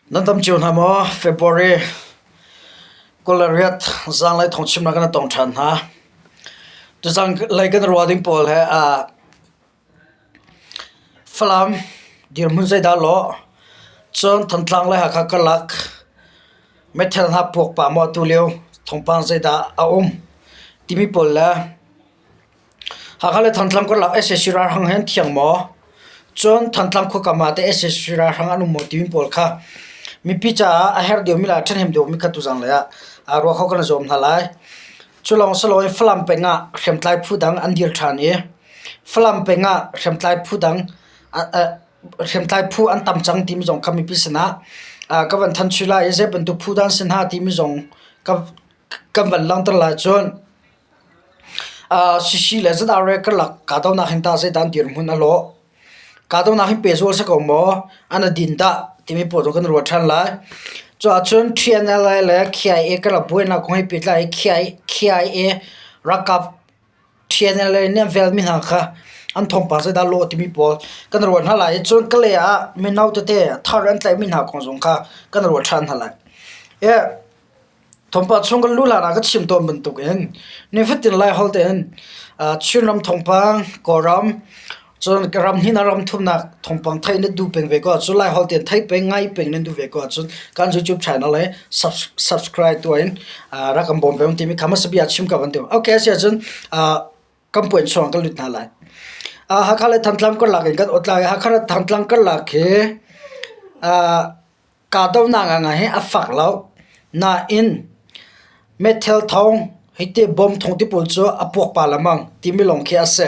Nan dam cio hna maw? February 28 zaanglei thawngchimnak kan tong ṭhan hna. Tuzanglei kan ruah ding pawl he Falam dirhmun zeidah lawh? Cun Thantlang le Hakha karlak meithal hna puak pah maw atu lio thawngpang zeidah a um timi pawl le Hakha le Thantlang karlak sac ralhrang he an thiang maw? Cun Thantlang khuakam ah teh sac ralhrang an um maw timi pawl kha mipi caah a herh deuhmi le a ṭhahnem deuhmi kha tuzang lei ah ruah kho kan i zuam hna lai. Cu lawng si loin Falam peng ah hriamtlai phu dang an dir ṭhan i Falam peng ah hriamtlai phu dang hriamtlai phu an tam cang timi zong kha mipi sinah ka van thanh chih lai i zei bantuk phu dah an si hna timi zong kan van langhter lai. Cun Sisi le ZRA karlak kahdohnak hin tah zeidah an dirhmun a lawh? Kahdohnak hin pehzul a si ko maw? An a din dah? timi pawl zong kan ruat ṭhan lai. Cuahcun TNLA le KIA karlak buainak kong he pehtlai i KIA ralkap TNLA nih an velmi hna kha an thawngpang zeidah a lawh timi pawl kan ruat hna lai i cun Kalay ah mino tete thar an tlaihmi hna kong zong kha kan ruat ṭhan hna lai. Thawngpang chung kan luh hlanah ka chim tawn bantukin nifatin Laiholh tein Chinram thawngpang, Kawlram, cun ram hnihnak ram thumnak thawngpang theih na duh peng ve ko ahcun Laiholh tein theih peng, ngai peng nan duh ve ko ahcun kan YouTube channel hi subscribe tuah in rak kan bawm ve um timi kha hmasa bia chim ka van duh. Okay, a si ahcun kan puan chungah kan lut hna lai. Hakha le Thantlang karlak in kan awt lai. Hakha le Thantlang karlak hi Kahdohnak ngangai hi a fak lo. Nain meithal thawng hiti bom thawng ti pawl cu a puak pah lengmang timi lawng khi a si.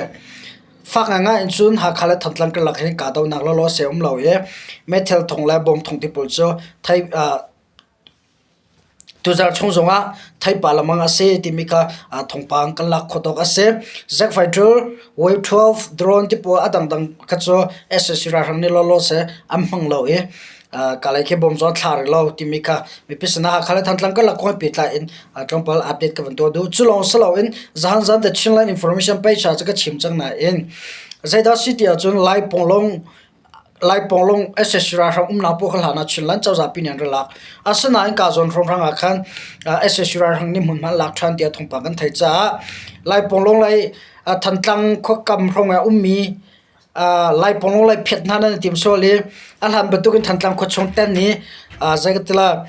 Fak ngaingai in cun Hakha le Thantlang karlak hin kahdohnak lawlaw se a um lo i meithal thawng le bom thawng ti pawl cu thei Tuzarh chung zongah theipar lengmang a si timi kha thawngpang kan lak khawh tawk a si. Zack Fighter, Wave 12, drone ti pawl a dangdang kha cu sac ralhrang nih lawlaw seh an hmang lo i kalay khi bom zong a thla rih lo timi kha mipi sinah Hakha le Thantlang karlak kong he pehtlai in tlawmpal update ka van tuah duh. Cu lawng si loin zahan zan The Chinland Information page ah cu ka chim cang nain zeidah si ti ahcun Lai Ponglong Laiponglung sac ralhrang umnak pawl kha hlan ah Chinland cozah pi nih an ra lak. Asinain kaa zawn hrawnghrang ah khan sac ralhrang nih hmunhma an lak ṭhan tiah thawngpang kan theih caah Laiponglung lei Thantlang khuakam hrawng ah ummi Laiponglung lei phiat hna nan i tim sual i a hlan bantukin Thantlang khuachung ten i zei ka ti lai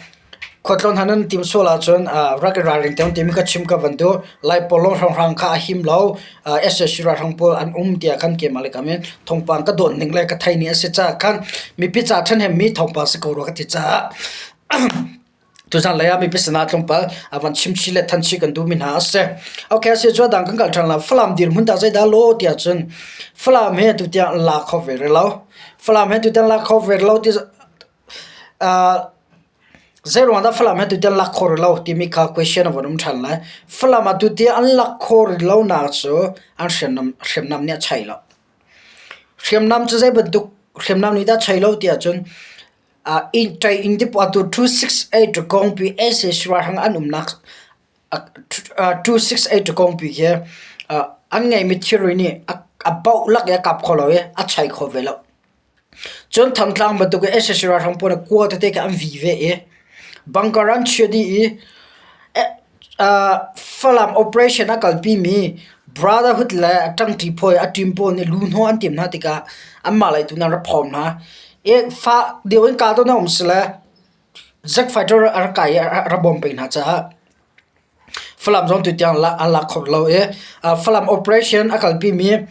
Khualtlawn hna nan tim sual ahcun rak i ralring te timi ka chim ka van duh. Laipawl hrawnghrang kha a him lo. sac ralhrang pawl an um tiah khan keimah le kam in thawngpang ka dawt ning le ka thei ning a si caah khan mipi ca ṭhahnemmi thawngpang si ko rua ka ti caah tuzan lei ah mipi sinah tlawmpal a van chim chih le than chih kan duhmi hna a si. Okay, a si cu dang kan kal ṭhan la. Falam dirhmun tah zeidah law tiah cun Falam hi atu tiang la kho ve rih lo. Falam hi atu tiang la kho ve rih lo ti Zeiruang dah Falam hi tutiang lak khawh rih lo timi kha question a von um ṭhan lai. Falam ah tutiang an lak khawh rih lonak cu an hriamnam nih a chai lo. Hriamnam cu zei bantuk hriamnam nih dah a chai lo ti ahcun inn ti atu 268 kongpi sac ralhrang an umnak 268 kongpi khi an ngeihmi thilri nih a boh lak i a kap kho lo i a chai kho ve lo. Cun Thantlang bantuk in sac ralhrang pawl nih kua tete kha an vi ve i bunker an chiah dih i Falam operation a kalpimi Brotherhood le a ṭangṭi phawi a team pawl nih luhhnawh an timh hna tikah anmah lei tu nih an rak phawm hna. I fah deuh in kahdohnak a um si le Zack fighter a rak kai i a rak bawm peng hna caah Falam zong tutiang an lak kho lo i Falam operation a kalpimi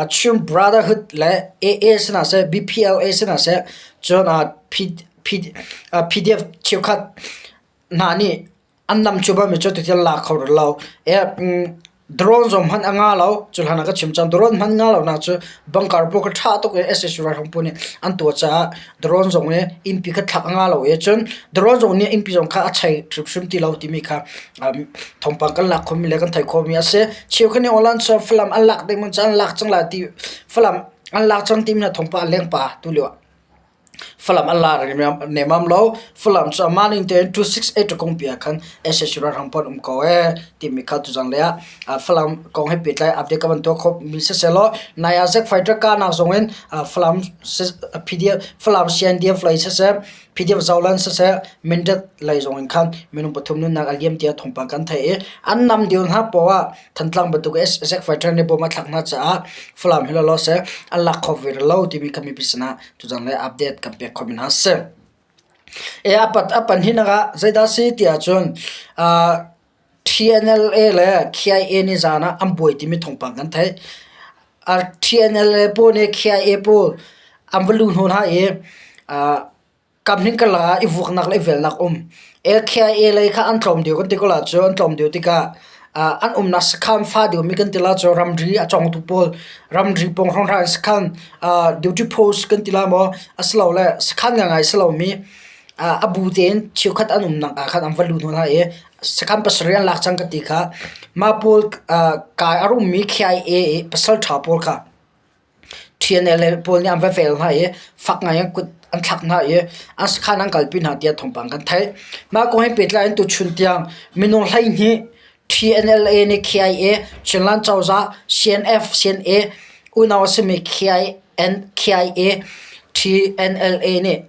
Chin Brotherhood le AA sinah seh BPLA sinah seh cun PDF cheukhat hna nih an nam cu bangmi cu tutiang lak kho rih lo. Drone zong hmanh a nga lo. Cu hlan ah ka chim cang. Drone hmanh nga lonak cu bunker pawl kha ṭha tuk in sac ralhrang pawl nih an tuah caah drone zong i innpi kha thlak a nga lo i cun drone zong nih innpi zong kha a chei hrimhrim ti lo timi kha thawngpang kan lak khawhmi le kan theih khawhmi a si. Cheukhat nih online cun Falam an lak ding cun an lak cang lai ti Falam an lak cang timi hna thawngpang a leng pah tu lio ah. Falam an lar nemam lo. Falam cu amah ning tein 268 kongpi ah khan sac ralhrang pawl um ko ee timi kha tuzang lei ah Falam kong he pehtlai update ka van tuah khawh mi siselaw nai ah Zack Fighter kahnak zong in Falam PDF Falam CNDF lei siseh PDF Zoland siseh Mindat lei zong in khan minung pathum nunnak a liam tiah thawngpang kan theih i an nam dil hna poah ah Thantlang bantuk Zack Fighter nih bom a thlak hna caah Falam hi lawlaw seh an lak kho ve lo timi kha mipi sinah tuzang le update kan pek khawh mi hna si. E apat apan hi nak zeidah si ti ahcun TNLA le KIA nih zan ah an buai timi thawngpang kan theih. TNLA pawl nih KIA pawl an va luh hnu hna i Kamhning karlak ah i vuaknak le i velnak um. LKIA lei kha an tlawm deuh kan ti ko la cu an tlawm deuh tikah an umnak sakhan fa deuhmi kan ti la cu ramri a cawngtu pawl ramri pawng hrawnghrang in sakhan duty post kan ti la maw asilole sakhan ngaingai si lomi a bu tein cheukhat an umnak ah khan an va lut hna i sakhan pasarih an lak cang ka ti kha mah pawl kai a rummi KIA i pasal ṭha pawl kha TNLA pawl nih an va vel hna i fak ngai in kut an thlak hna i an sakhan an kalpi hna tiah thawngpang kan theih. Mah kong he pehtlai in tuchun tiang minung 12 TNLA nih KIA, Chinland cozah, CNF, CNA unau a simi KIN, KIA, TNLA nih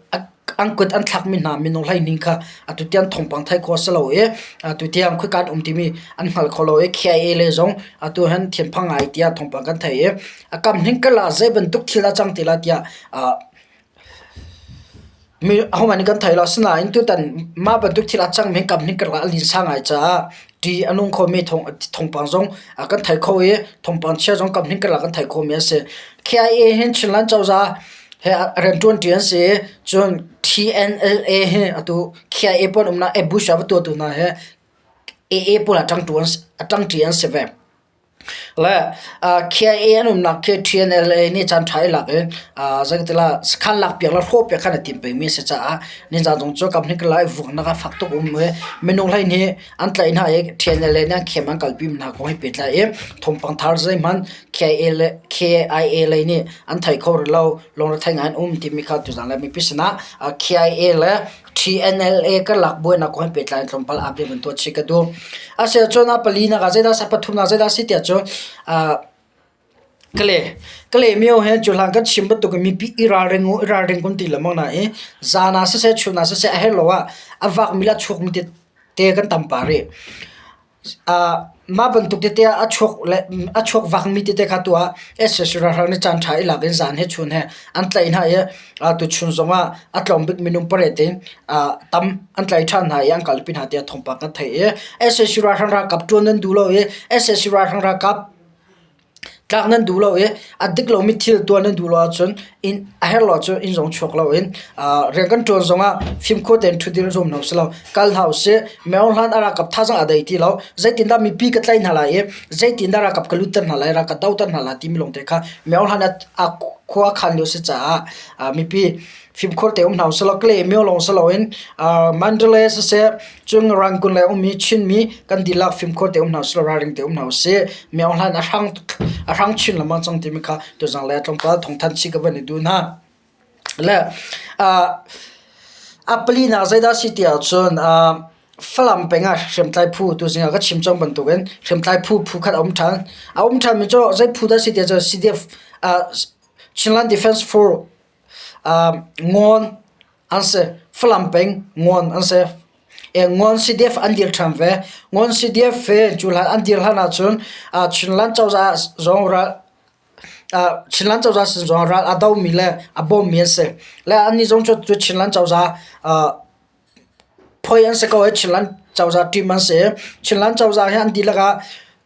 an kut an thlakmi hna minung 12 kha atu tiang thawngpang theih khawh a si lo i atu tiang khoika an um timi an hngal kho lo i KIA lei zong atu hin thinphang ngai tiah thawngpang kan theih i a kam hning kal ah zei bantuk thil a cang ti lai tiah mi ahohmanh nih kan thei lo. Asinain tutan mah bantuk thil a cangmi hi kam hning kal ah a linsa ngai caah ṭih a nung khomi thawngpang zong kan thei kho i thawngpang chia zong kam hning kal ah kan theih khawhmi a si. KIA hin Chinland cozah he rianṭuanṭi an si i cun TNLA hi atu KIA pawl umnak ambush a va tuahtu hna hi AA pawl a ṭangṭi an si ve. Le KIA an umnak khi TNLA nih caanṭha i lak i zeitilah sakhan lakpiak le hrawhpiak khan a tim pengmi a si caah nizaan zong cu kam hnik lai vuknak ah fak tuk um i minung hleihnih an tlaih hna i TNLA nih an khem an kalpi hna kong he pehtlai i thawngpang thar zeihmanh KIA le KIA lei nih an thei kho rih lo lungrethei ngai an um timi kha tuzaan le mipi sinah KIA le TNLA karlak buainak kong he pehtlai in tlawmpal update van tuah chih ka duh. Asiahcun a palinak ah zeidah a pathumnak zeidah a si tiah cun kale kale mio he cuhlan kan chim bantuk in mipi i ralring u i ralring kun ti lengmang nain zan ah siseh chun ah siseh a herh lo ah a vakmi le a chuakmi tete kan tam pah rih. Mah bantuk tete ah a chuak le a chuak vakmi tete kha tu ah sac ralhrang nih caanṭha i lak in zan he chun he an tlaih hna i tuchun zongah a tlawm bik minung pariat in tam an tlaih ṭhan hna i an kalpi hna tiah thawngpang kan theih i sac ralhrang ralkap ṭuan nan duh lo i sac ralhrang ralkap Tlak nan duh lo i a dik lomi thil tuah nan duh lo ahcun inn a herh lo ahcun inn zong chuak loin rian kan ṭuan zongah fimkhur tein ṭhutdir zuam hna usih law kal hna usih. Meo hlan a ralkap thazaang a dei ti lo. Zeitindah mipi ka tlaih hna lai i zeitindah ralkap ka lutter hna lai, ral ka doter hna lai timi lawngte kha meo hlan a khua a khan lio a si caah mipi fimkhur te um hna usih law kle myo lawng si loin Mandalay siseh cun Rangoon lei ummi Chinmi kan dihlak fimkhur te um hna usih law ralring te um hna usih. Myo hlan a hrang a hrang chin lengmang cang timi kha tuzang le tlawmpal thawngthanh chih ka van i duh hna. Le a palinak zeidah si ti ahcun Falam peng ah hriamtlai phu tuzing ah ka chim cang bantukin hriamtlai phu phu khat a um ṭhan. A um ṭhanmi cu zei phu dah si ti ahcun CDF Chinland Defense Force Ngawn an si. Falam peng Ngawn an si. Ngawn CDF an dir ṭhan ve. Ngawn CDF hi cu hlan an dir hlan ahcun Chinland cozah zong ral Chinland cozah sin zong ral a domi le a bawmmi an si. Le annih zong cu Chinland cozah phoi an si ko i Chinland cozah team an si. Chinland cozah hi an dihlak ah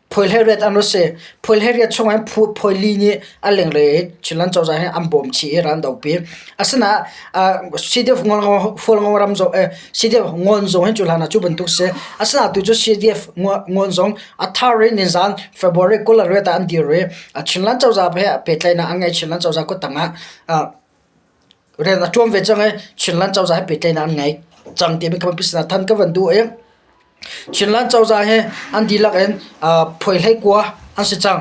Phuai hlei an rak si. Phuai hlei chung ah phuai li nih a lenglei in Chinland cozah hi an bawm chih i ral an dopi. Asinain CDF Hualngo ram zong CDF Ngawn zong hi cu hlan ah cu bantuk si. Asinain tu cu CDF Ngawn zong a thar in nizan February 28 ah an dir i Chinland cozah he pehtlaihnak an ngei. Chinland cozah kuttang ah rian a ṭuan ve cang i Chinland cozah he pehtlaihnak an ngei cang timi kha sinah than ka van duh i Chinland cozah hi an dihlak in phuai hlei kua an si cang.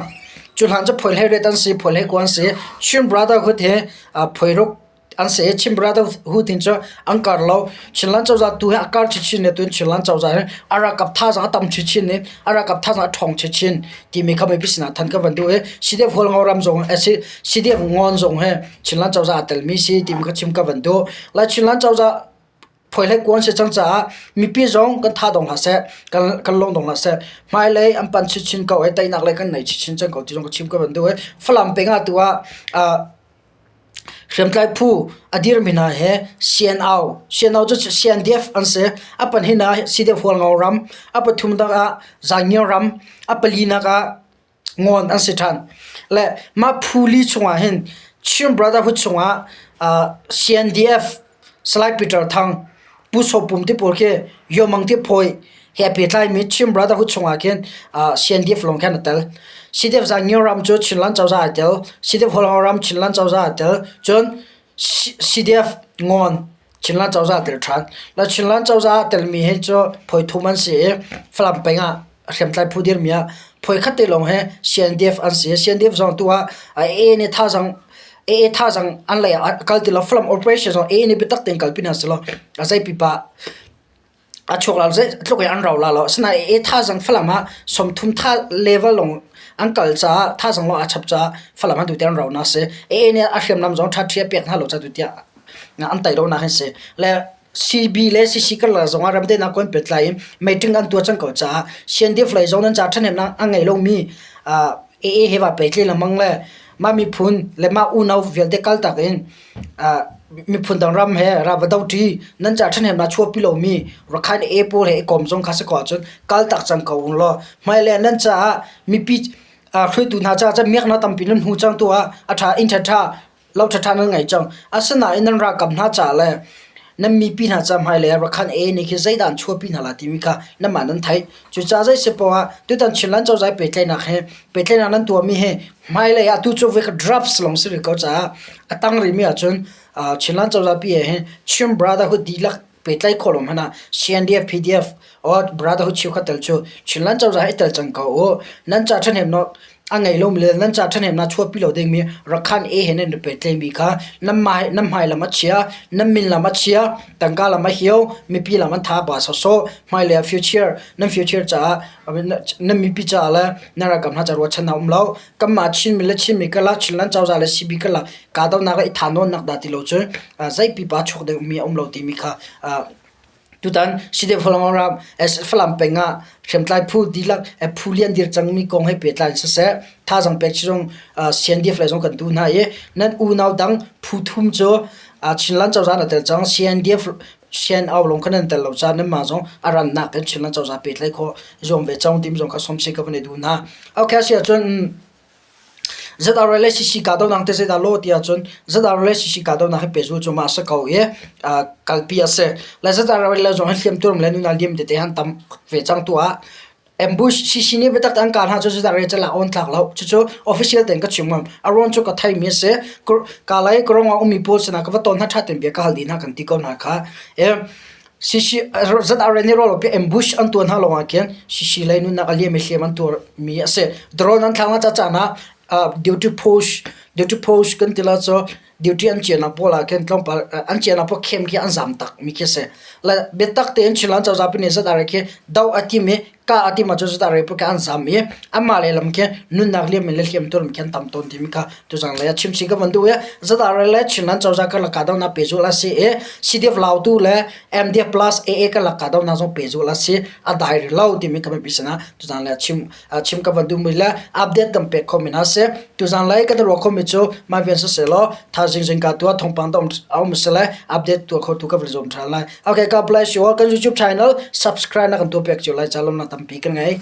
Cu hlan cu phuai hlei riat an si, phuai hlei kua an si. Chin Brotherhood hi phuai ruk An si i Chin Brotherhood hin cu an kar lo. Chinland cozah tu hi a kar chinchin le tuin Chinland cozah hi a ralkap thazaang a tam chinchin i a ralkap thazaang a ṭhawng chinchin timi kha mipi sinah than ka van duh i CDF Hualngo ram zong CDF Ngawn zong hi Chinland cozah aa telmi si timi kha chim ka van duh. Lai Chinland cozah phuaihlei kuan si cang caah mipi zong kan tha dong hlah seh, kan kan lung dong hlah seh. Hmailei an pan chinchin ko i teinak lei kan nei chinchin cang ko ti zong ka chim ka van duh i Falam peng ah tu ah Hriamtlai phu a dirmi hna he CNO, CNO cu CNDF an si. A pahnih ah CDF Hualngo ram, a pathumnak ah Zaingyo ram, a palinak ah Ngawn an si ṭhan. Le mah phu li chungah hin Chin Brotherhood chungah CNDF Salai Peter Thang, Pu Saw Pum te pawl khi Yomang te phawi he a pehtlaimi Chin Brotherhood chungah khin CNDF lawng khan a tel. CDF Zaingyo ram cu Chinland cozah ai tel. CDF Hualngo ram Chinland cozah ai tel. Cun CDF Ngawn Chinland cozah a tel ṭhan. Le Chinland cozah a telmi hi cu phawi thum an si i Falam peng ah hriamtlai phu dirmi ah phawi khat te lawng hi CNDF an si. CNDF zong tu ah AA nih thazaang AA thazaang an lei ah a kal ti lo. Falam operation zong AA nih biatak tein kalpi hna selaw a zei pipa a chuak la zei tluk in an rau la lo. Asinain AA thazaang Falam ah 30 tha level lawng an kal caah thazaang lawng aa chap caah Falam an tu tiang an rau na si. AA nih a hriamnam zong ṭha ṭhi a pek hna lo ca tu tiah an tei lo nak hin si. Le CB le CC karlak zongah ramdaihnak kong pehtlai in meeting an tuah cang ko caah CNDF lei zong nan ca ṭhahnemnak a ngei lomi AA he va pehtlai lengmang le mah miphun le mah unau vialte kaltak in miphun dang ram he ra va doṭi nan ca ṭhahnemnak chuahpi lomi Rakhine AA pawl he i kom zong kha si ko ahcun kaltak cang ko ung law hmailei nan caah mipi hruaitu hna caah cun miaknak tampi nan hmu cang tu ah a ṭha inn ṭhaṭha lo ṭhaṭha nan ngei cang. Asinain nan ralkap hna ca le nan mipi hna ca hmailei ah Rakhan A nih khi zeidah an chuahpi hna lai timi kha nanmah nan theih. Cucaah zei si poah ah tutan Chinland cozah i pehtlaihnak he pehtlaihnak nan tuahmi hi hmailei ah tu cu voi khat drafts lawng si rih ko caah a tang rihmi ahcun Chinland cozah pi he hin Chin Brotherhood dihlak pehtlaih khawh lo hmanh ah CNDF, PDF or Brotherhood cheukhat tel cu Chinland cozah hi i tel cang ko u. Nan ca ṭhahnemnak a ngei lomi le nan ca ṭhahnemnak chuahpi lo dingmi Rakhan A he nan i pehtlaihmi kha nan hmai nan hmai lam a chia, nan min lam a chia, tangka lam a hio, mipi lam an tha ba sawsawh, hmailei ah future nan future caah nan mipi caah le nan ralkap hna ca ruahchannak um lo. Kanmah Chinmi le Chinmi karlak Chinland cozah le CB karlak kahdohnak le i thahnawnnak dah ti lo cu zei pipa chuak deuhmi a um lo timi kha tutan CDF Falam Falam peng ah hriamtlai phu dihlak phu lian dir cangmi kong he pehtlai in siseh thazaang pek zong CNDF lei zong kan duh hna i nan unau dang phu thum cu Chinland cozah na tel cang CNDF CNO lawng kha nan tel lo caah nanmah zong a rannak in Chinland cozah pehtlaih khawh zuam ve cang timi zong kha sawm si ka van i duh hna. Okay, si ahcun ZRA le CC kahdohnak te zeidah law ti ahcun ZRA le CC kahdohnak hi pehzul cu mah a si ko i kalpi a si. Le ZRA le zong hi hliamtuar le nunal liam tete han tam ve cang tu ah ambush CC nih biatak an kah hna cu ZRA cu lak on tlak lo. Cucu official tein ka chim ngam. A ruang cu ka theimi a si. Kalay Karong ah ummi pawl sinah ka va ton hna ṭha tein bia ka hal dih hna kan ti ko hna kha. ZRA nih rawlawp i ambush an tuah hna lawngah khin CC lei nunnak a liam i hliam an tuarmi a si. Drone an thlak hna ca caan ah duty post duty post kan ti la cu duty an cianak pawl ah khin tlawmpal an cianak pawl khem khi an zam tak mi khi a si. Le biatak tein Chinland cozah pi nih ZRA khi doh a tim i kah a tim ahcun ZRA pawl khi an zam i anmah lehlam khi nunnak liam in le hliam tuar mi khi an tam tawn timi kha tuzang lei ah chim si ka van duh i ZRA le Chinland cozah karlak kahdohnak pehzulh a si i CDF Lautu le MDF plus AA karlak kahdohnak zong pehzulh a si a dai rih lo timi ka mipi sinah tuzang lei ah chim chim ka van duhmi le update kan pek khomi hna si. Tuzang lei kan i ruah khomi cu mah vian siselaw thaizing zingka tu ah thawngpang ta a um sile update tuah khotu ka van zuam ṭhan lai. Okay, God bless you all. Kan YouTube channel subscribe na kan tuah piak cio lai. Ca lawmnak tampi kan ngei.